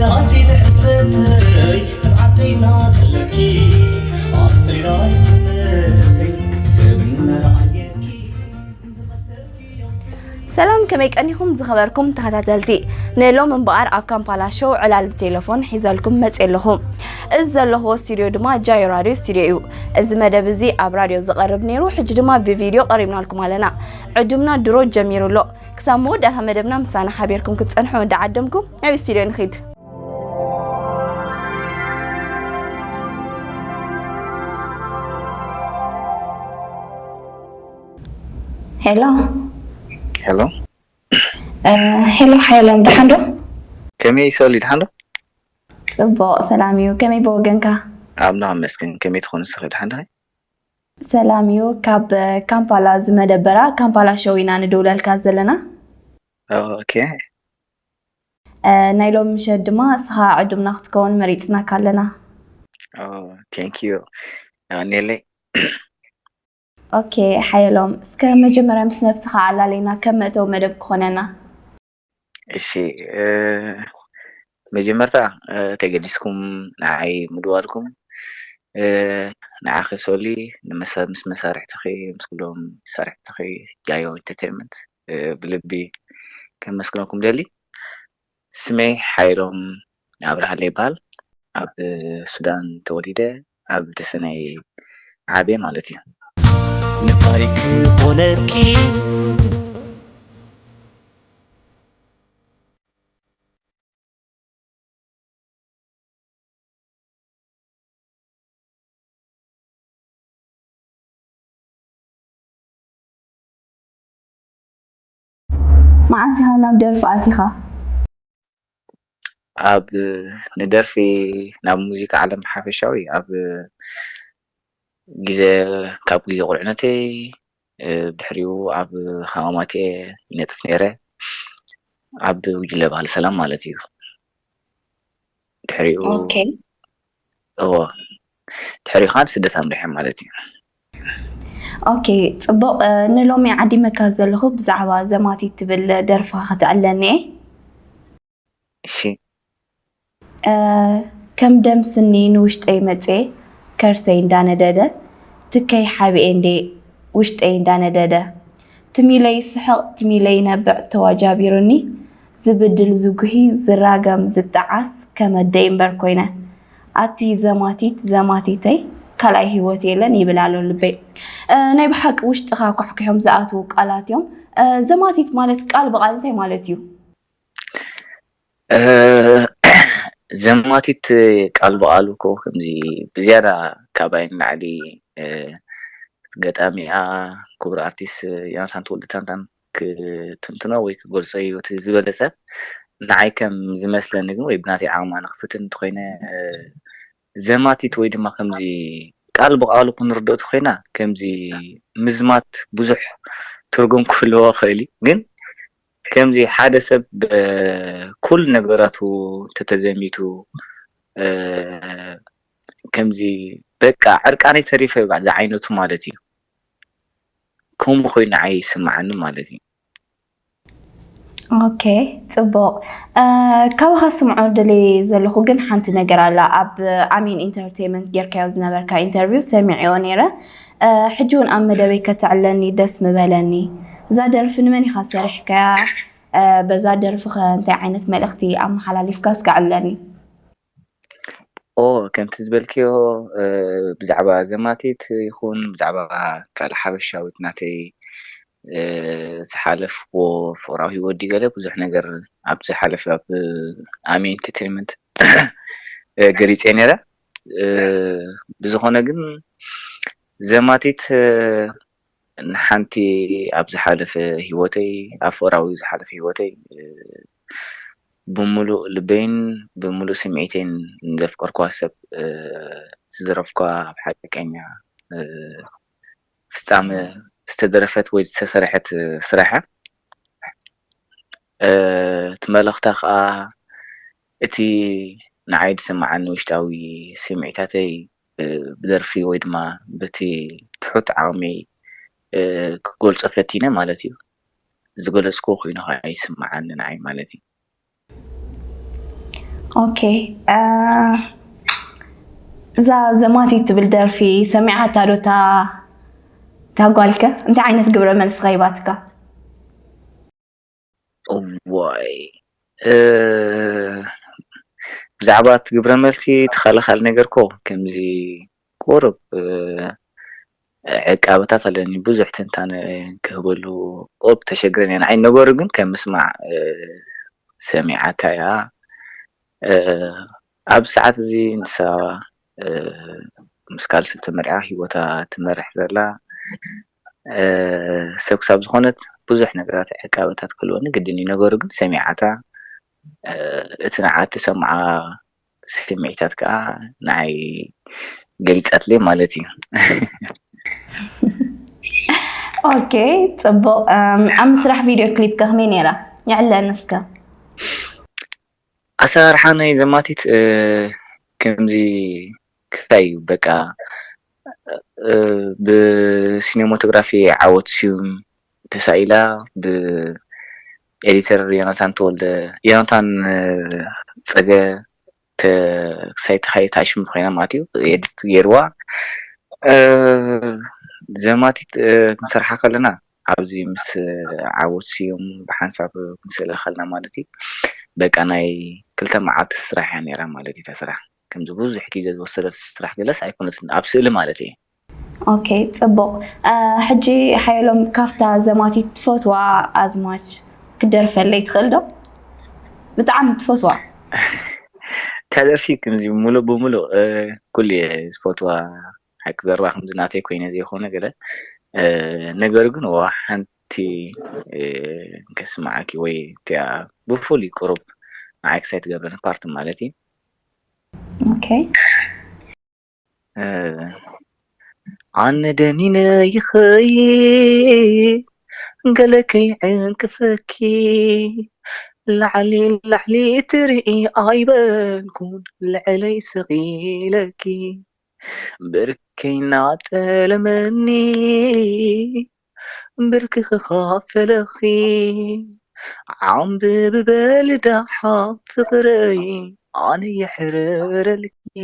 ኣስቲ ትሕፍተይ ትብዓተይ እናተለኪ ኣስሪራ ይስምተይ ሰብ እናረኣየኪ ዝኸተልኪ ሰላም፣ ከመይ ቀኒኹም ዝኸበርኩም ተኸታተልቲ? ንሎም እምበኣር ኣብ ካምፓላ ሾው ዕላል ብቴሌፎን ሒዘልኩም መጽእ ኣለኹ። እዚ ዘለኹዎ ስቱዲዮ ድማ ጃዮ ራድዮ ስቱዲዮ እዩ። እዚ መደብ እዚ ኣብ ራድዮ ዝቐርብ ነይሩ፣ ሕጂ ድማ ብቪድዮ ቀሪብናልኩም ኣለና። ዕዱምና ድሮ ጀሚሩ ኣሎ። ክሳብ መወዳእታ መደብና ምሳና ሓቢርኩም ክትጸንሑ እንዳዓደምኩ ናብ ስቱዲዮ ንኺድ። ሄሎ። ሄሎ። እ፣ ሄሎ ሓየሎም፣ ደሓን ዶ? ከመይ ሶሊ፣ ደሓን ዶ? ጽቡቕ፣ ሰላም እዩ። ከመይ ብወገንካ? ኣምላኽ ይመስገን። ከመይ ትኾኑ ንስኺ፣ ደሓን ዲኺ? ሰላም እዩ። ካብ፣ እ፣ ካምፓላ ዝመደበራ ካምፓላ ሾው ኢና ንድውለልካ ዘለና። ኦኬ። እ፣ ናይ ሎሚ ምሸት ድማ እስኻ ዕዱምና ክትከውን መሪጽናካ ኣለና። ኦ፣ ቴንክ ዩ። የቐንየለይ። ኦኬ፣ ሓየሎም፣ እስከ መጀመርያ ምስ ነብስኻ ኣላሌና ከም መእተዊ መደብ ክኾነና። እሺ፣ እ፣ መጀመርታ፣ እ፣ ተገዲስኩም ንዓይ ምድዋልኩም፣ እ፣ ንዓኺ ሶሊ፣ ንመሳ-፣ ምስ መሳርሕትኺ፣ ምስ ኩሎም መሳርሕትኺ ጃዮ ኢንተርቴይንመንት፣ እ፣ ብልቢ ከመስግነኩም ደሊ። ስመይ ሓይሎም ኣብርሃለ ይበሃል። ኣብ ሱዳን ተወሊደ፣ ኣብ ደሰነይ ዓብየ ማለት እዩ። ነፋሪት ክኾነኪ መዓስ ኢኻ ናብ ደርፊ ኣቲኻ? ኣብ ንደርፊ፣ ናብ ሙዚቃ ዓለም ሓፈሻዊ ኣብ ግዜ፣ ካብ ግዜ ቁልዕነተይ፣ እ፣ ድሕሪኡ ኣብ ሃዋማት እየ ይነጥፍ ነይረ፣ ኣብ ጉጅለ ባህሊ ሰላም ማለት እዩ። ድሕሪኡ ኦኬ። እዎ፣ ድሕሪኡ ከዓ ስደት ኣምሪሐ ማለት እዩ። ኦኬ፣ ጽቡቕ። እ፣ ንሎሚ ዓዲመካ ዘለኹ ብዛዕባ ዘማቲት ትብል ደርፍኻ ከተዕለኒ እየ። እሺ። እ፣ ከም ደም ስኒ ንውሽጠይ መጽየ ከርሰይ እንዳነደደ፣ ትከይ ሓቢኤ እንዴ ውሽጠይ እንዳነደደ፣ ትም ኢለ ይስሕቕ ትም ኢለ ይነብዕ ተዋጃቢሩኒ፣ ዝብድል ዝጉሂ ዝራገም ዝጠዓስ ከም ኣደይ እምበር ኮይነ። ኣቲ ዘማቲት ዘማቲተይ ካልኣይ ህይወት የለን ይብል ኣሎ ልበይ። እ፣ ናይ ብሓቂ ውሽጥኻ ኳሕኲሖም ዝኣትዉ ቃላት እዮም። እ፣ ዘማቲት ማለት ቃል ብቓል እንታይ ማለት እዩ? እ፣ ዘማቲት ቃል ብቓሉ እኮ ከምዚ ብዝያዳ ካባይ ንላዕሊ፣ እ፣ ገጣሚኣ ክቡር ኣርቲስት ዮናታን ተወልደ ታንታን ክትንትኖ ወይ ክገልጾ እዩ እቲ ዝበለጸ። ንዓይ ከም ዝመስለኒ ግን ወይ ብናተይ ዓቕሚ ኣነ ክፍትን እንተኾይነ፣ እ፣ ዘማቲት ወይ ድማ ከምዚ ቃል ብቓሉ ክንርድኦ ተኾይና ከምዚ ምዝማት ብዙሕ ትርጉም ክህልዎ ይኽእል እዩ። ግን ከምዚ ሓደ ሰብ ብ-፣ ኩሉ ነገራቱ ተተዘሚቱ፣ እ፣ ከምዚ በቃ ዕርቃነይ ተሪፈ ዝዓይነቱ ማለት እዩ። ከምኡ ኮይኑ ንዓይ ይስምዓኒ ማለት እዩ። ኦኬ፣ ጽቡቕ። እ፣ ካባኻ ስምዖ ደልየ ዘለኹ ግን ሓንቲ ነገር ኣላ። ኣብ ኣሜን ኢንተርቴይመንት ጌርካዮ ዝነበርካ ኢንተርቪው ሰሚዐዮ ነይረ። እ፣ ሕጂ እውን ኣብ መደበይ ከተዕለኒ ደስ ምበለኒ። እዛ ደርፊ ንመን ኢኻ ሰሪሕካያ? እ፣ በዛ ደርፊ ኸ እንታይ ዓይነት መልእኽቲ ኣመሓላሊፍካ እስከ ኣዕልለኒ። ኦ፣ ከምቲ ዝበልክዮ፣ እ፣ ብዛዕባ ዘማቲት ይኹን ብዛዕባ ካልእ ሓበሻዊት ናተይ፣ እ፣ ዝሓለፍዎ ፍቕራዊ ህይወት ድዩ ገለ ብዙሕ ነገር ኣብ ዝሓለፈ ኣብ ኣሜን ኢንተርቴይንመንት፣ እ፣ ገሊጸ ነይረ። እ፣ ብዝኾነ ግን ዘማቲት፣ እ፣ ንሓንቲ ኣብ ዝሓለፈ ህይወተይ፣ ኣብ ፍቕራዊ ዝሓለፈ ህይወተይ፣ እ፣ ብምሉእ ልበይን ብምሉእ ስምዒተይን ንዘፍቀርክዋ ሰብ፣ እ፣ ዝደረፍክዋ ኣብ ሓቀኛ፣ እ፣ ፍጻመ ዝተደረፈት ወይ ዝተሰርሐት ስራሕ እያ። እ፣ እቲ መልእኽታ ኸኣ እቲ ንዓይ ዝስምዓኒ ውሽጣዊ ስምዒታተይ፣ እ፣ ብደርፊ ወይ ድማ በቲ ትሑት ዓቕመይ፣ እ፣ ክገልጾ ፈቲነ ማለት እዩ። ዝገለጽክዎ ኮይኑ ኸኣ ይስምዓኒ ንዓይ ማለት እዩ። ኦኬ፣ እ፣ እዛ ዘማቲት ትብል ደርፊ ሰሚዓታ ዶ እታ፣ እታ ጓልከ? እንታይ ዓይነት ግብረ መልሲ ከይባትካ? እዋይ፣ እ፣ ብዛዕባ እቲ ግብረ መልሲ ተኸላኻሊ ነገርኮ ከምዚ ቁሩብ፣ እ፣ ዕቃበታት ኣለኒ፣ ብዙሕ ትንታነ ክህበሉ ቁሩብ ተሸግረን እየ ንዓይ። ነገሩ ግን ከም ምስማዕ፣ እ፣ ሰሚዓታ እያ። እ፣ ኣብ ሰዓት እዚ ንሳ፣ እ፣ ምስ ካልእ ሰብ ተመርዒያ ህይወታ ትመርሕ ዘላ፣ እ፣ ሰብ ክሳብ ዝኾነት ብዙሕ ነገራት ዕቃበታት ክህልወኒ ግድን እዩ። ነገሩ ግን ሰሚዓታ፣ እ፣ እቲ ንዓ እተሰምዓ ስምዒታት ከዓ ንዓይ ገሊጻትለይ ማለት እዩ። ኦኬ፣ ጽቡቕ። እም፣ ኣብ ምስራሕ ቪድዮ ክሊፕ ከ ከመይ ነይራ? የዕለኒ እስከ። ኣሰራርሓ ናይ ዘማቲት፣ እ፣ ከምዚ ክታይ እዩ፣ በቃ፣ እ፣ ብሲኔማቶግራፊ ዓወት ስዩም ተሳኢላ፣ ብኤዲተር ዮናታን ተወልደ፣ ዮናታን፣ እ፣ ጸገ ተ-፣ ክሳይ ተኻየ ተኣሽሙ ኮይና ማለት እዩ፣ ኤዲት ገይርዋ። እ፣ ዘማቲት፣ እ፣ ክንሰርሓ ከለና ኣብዚ ምስ ዓወት ስዩም ብሓንሳብ ክንስእላ ከለና ማለት እዩ፣ በቃ ናይ ክልተ መዓልቲ ስራሕ እያ ነይራ ማለት እዩ። እታ ስራሕ ከምዚ ብዙሕ ግዜ ዝወሰደት ስራሕ ገለስ ኣይኮነትን፣ ኣብ ስእሊ ማለት እዩ። ኦኬ፣ ጽቡቕ። እ፣ ሕጂ ሓየሎም፣ ካብታ ዘማቲት ትፈትዋ ኣዝማች ክትደርፈለይ ትኽእል ዶ? ብጣዕሚ ትፈትዋ። እታ ደርፊ ከምዚ ሙሉእ ብሙሉእ፣ እ፣ ኩሉ እየ ዝፈትዋ። ሓቂ ዘረባ ከምዚ ናተይ ኮይነ ዘይኮነ ገለ፣ እ፣ ነገሩ ግን እዋ ሓንቲ፣ እ፣ ከስምዓኪ ወይ እቲኣ ብፍሉይ ቁሩብ ንዓይ ክሳይ ትገብረኒ ፓርቲ ማለት እዩ። ኦኬ። እ፣ ኣነ ደኒነ ይኸይድ ገለ ከይዕንቅፈኪ፣ ላዕሊ ላዕሊ ትርኢ ኣይበልኩን፣ ልዕለይ ስቕ ኢለኪ። ብርከይ እናጠለመኒ፣ ብርኪ ክኻፈለኺ። ዓምብቢ በሊ ደሓን ፍቕረይ፣ ኣነ የሕርረልኪ።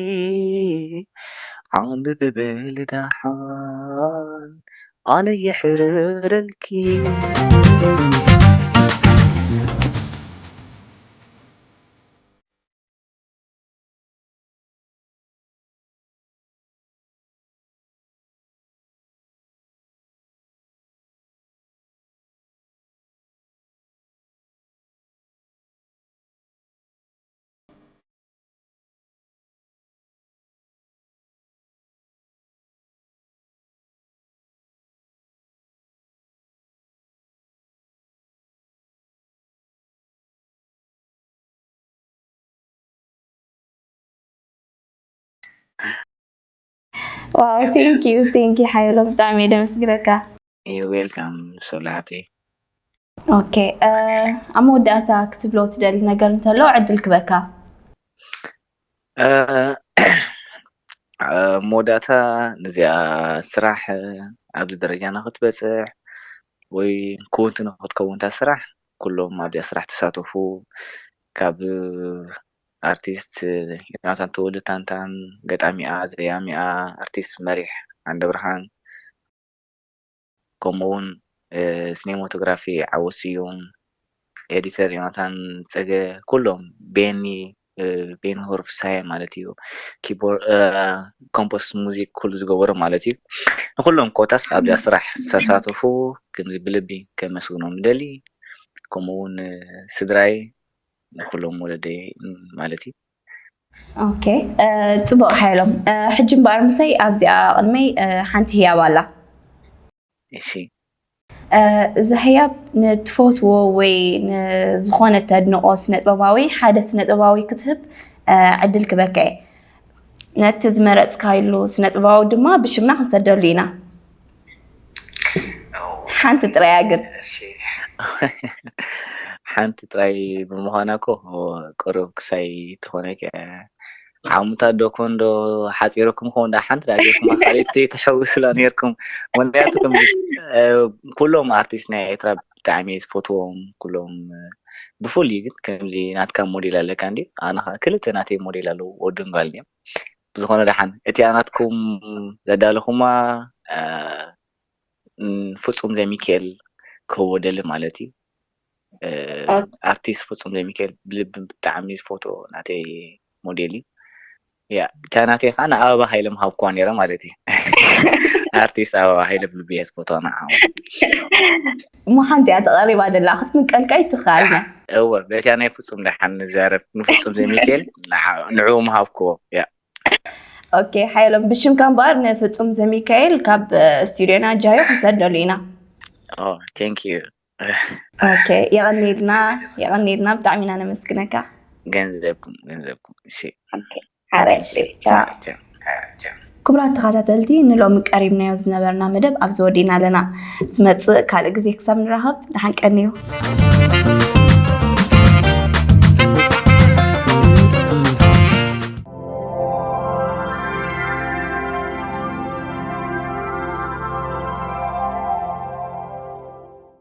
ዓምብቢ በሊ ደሓን፣ ኣነ የሕርረልኪ። ዋው፣ thank you፣ thank you ሓየሎም፣ ብጣዕሚ እየ ደመስግነካ። You're welcome ሶላቲ። ኦኬ፣ እ፣ ኣብ መወዳእታ ክትብሎ ትደሊ ነገር እንተሎ ዕድል ክበካ። እ፣ እ፣ መወዳእታ ነዚኣ ስራሕ፣ እ፣ ኣብዚ ደረጃ ንክትበፅሕ ወይ ክውንቲ ንክትከውን እታ ስራሕ፣ ኩሎም ኣብዚኣ ስራሕ ተሳተፉ፣ ካብ ኣርቲስት ዮናታን ተወልደ ታንታን፣ ገጣሚኣ፣ ዘያሚኣ፣ ኣርቲስት መሪሕ ዓንደብርሃን፣ ከምኡ እውን፣ እ፣ ሲኔማቶግራፊ ዓወት ስዩም፣ ኤዲተር ዮናታን ጸገ፣ ኩሎም፣ ቤኒ፣ እ፣ ቤኒ ሆር ፍሳየ ማለት እዩ፣ ኪቦር-፣ እ፣ ኮምፖስ ሙዚክ ኩሉ ዝገበሩ ማለት እዩ። ንኩሎም ኮታስ ኣብዚኣ ስራሕ ዝተሳተፉ ግን ብልቢ ከመስግኖም ይደሊ። ከምኡ እውን፣ እ፣ ስድራይ፣ ንኩሎም ወለደይ ማለት እዩ። ኦኬ፣ እ፣ ጽቡቕ ሓየሎም። እ፣ ሕጂ እምበኣር ምሰይ ኣብዚኣ ቅድመይ፣ እ፣ ሓንቲ ህያብ ኣላ። እሺ። እ፣ እዛ ህያብ ንትፈትዎ ወይ ንዝኾነ ተድንቖ ስነጥበባዊ ሓደ ስነጥበባዊ ክትህብ፣ እ፣ ዕድል ክበካ እየ። ነቲ ዝመረጽካሉ ስነጥበባዊ ድማ ብሽምና ክንሰደሉ ኢና። ሓንቲ ጥራያ ግን። እሺ። ሓንቲ ጥራይ ብምዃና እኮ ቅሩብ ክሳይ ትኾነኪ እያ። ዓሙታት ዶ ኮን ዶ ሓጺርኩም ኾን ዳ ሓንቲ ዳ ጌርኩም ካልእቲ ትሕውስላ ኔርኩም። ምኽንያቱ ከም፣ እ፣ ኩሎም ኣርቲስት ናይ ኤርትራ ብጣዕሚ እየ ዝፈትዎም ኩሎም። ብፍሉይ ግን ከምዚ ናትካ ሞዴል ኣለካ እንዲ ኣነ ክልተ ናተይ ሞዴል ኣለዉ ወድን ጓልን እዮም። ብዝኾነ ደሓን እቲኣ ናትኩም ዘዳለኹማ ፍፁም ዘሚካኤል ክህወደሊ ማለት እዩ። ኣርቲስት ፍፁም ዘሚካኤል ብልቢ ብጣዕሚ ዝፈትዎ ናተይ ሞዴል እዩ። ያ እታ ናተይ ከዓ ንኣበባ ሃይለ ምሃብኩዋ ነይረ ማለት እዩ። ኣርቲስት ኣበባ ሃይለ ብልቢ እየ ዝፈትዋ ንዓ። እሞ ሓንቲ እያ ተቐሪባ ደላ ክትምቀልካ ይትኽኣልና። እወ በቲያ ናይ ፍፁም ደሓን ንዛረብ ንፍፁም ዘሚካኤል ንዑ ምሃብኩዎ። ያ ኦኬ ሓየሎም ብሽምካ እምበኣር ንፍፁም ዘሚካኤል ካብ ስቱዲዮና ጃዮ ክንሰደሉ ኢና። ቴንክ ዩ። ኦኬ የቐኒልና የቐኒልና ብጣዕሚ ኢና ነመስግነካ። ገንዘብኩም ገንዘብኩም እሺ። ሓራይ ቻው። ክቡራት ተኸታተልቲ ንሎሚ ቀሪብናዮ ዝነበርና መደብ ኣብዚ ወዲና ኣለና። ዝመፅእ ካልእ ግዜ ክሳብ ንራኸብ ደሓን ቀንዩ።